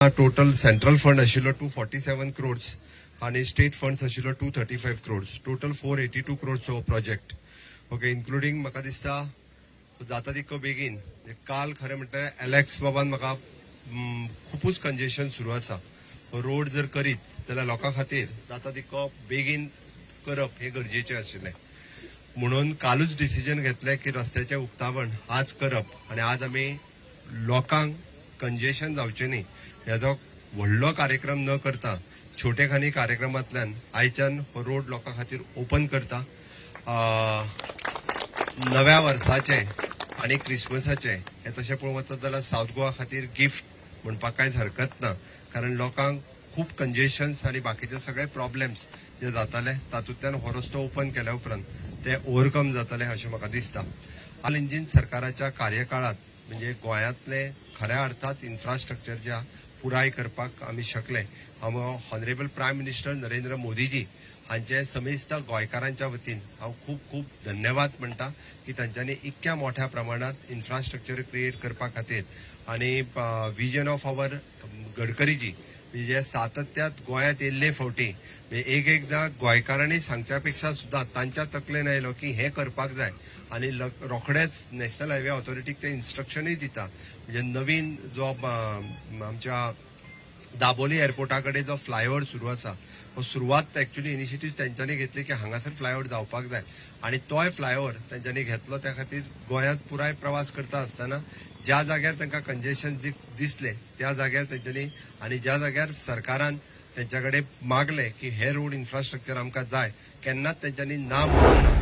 Total central fund आशिल्लो 247 क्रोर्स आणि state funds आशिल्लो 235 crores, total 482 crores हो प्रोजेक्ट. ओके, इन्क्लुडींग म्हाका दिसता जाता तितको बेगीन, म्हणजे काल खरें म्हटल्यार एलेक्स बाबान म्हाका खुबूच कंजेशन सुरू आसा. रोड जर करीत जाल्यार लोकां खातीर जाता तितको बेगीन करप हें गरजेचें आशिल्लें, म्हणून कालूच डिसिजन घेतलें की रस्त्याचें उक्तावण आज करप. आनी आज आमी लोकांक कंजेशन जावचें न्ही हेजो व्हडलो कार्यक्रम न करता छोटेखानी कार्यक्रमांतल्यान आयच्यान हो रोड लोकां खातीर ओपन करता. नव्या वर्साचें आनी क्रिसमसाचें हें तशें पळोवंक वचत जाल्यार सावथ गोवा खातीर गिफ्ट म्हणपाक कांयच हरकत ना, कारण लोकांक खूब कंजेशन्स आनी बाकीचे सगळे प्रॉब्लेम्स जे जाताले, तातूंतल्यान हो रस्तो ओपन केल्या उपरांत ते ओवरकम जातले अशें म्हाका दिसता. डबल इंजीन सरकाराच्या कार्यकाळात म्हणजे गोंयांतले खऱ्या अर्थात इन्फ्रास्ट्रक्चर जे आहा पुराय करपाक आमी शकले. हांव ऑनरेबल प्रायम मिनिस्टर नरेंद्र मोदीजी हांचे समेस्त गोंयकारांच्या वतीन हांव खूब खूब धन्यवाद म्हणटा की तांच्यांनी इतक्या मोठ्या प्रमाणात इन्फ्रास्ट्रक्चर क्रिएट करपा खातीर आनी विजन ऑफ our गडकरीजी, म्हणजे सातत्यात गोंयांत येयल्ले फावटी, म्हणजे एक एकदां गोंयकारांनी सांगच्या पेक्षा सुद्दां तांच्या तकलेन आयलो की हें करपाक जाय आनी रोखडेच नॅशनल हायवे ऑथॉरिटीक ते इन्स्ट्रक्शनूय दिता. म्हणजे नवीन जो आमच्या दाबोली एअरपोर्टा कडेन जो फ्लायओव्हर सुरू आसा, हो सुरवात एक्चुअली इनिशिएटीव तेंच्यांनी घेतली की हांगासर फ्लायओव्हर जावपाक जाय आनी तोय फ्लायओव्हर तेंच्यांनी घेतलो. त्या खातीर गोंयांत पुराय प्रवास करता आसतना ज्या जाग्यार तांकां कंजेशन दिसलें त्या जाग्यार तेंच्यांनी आनी ज्या जाग्यार सरकारान तेंच्या कडेन मागलें की हे रोड इन्फ्रास्ट्रक्चर आमकां जाय, केन्नाच तेंच्यांनी ना म्हणूंक ना.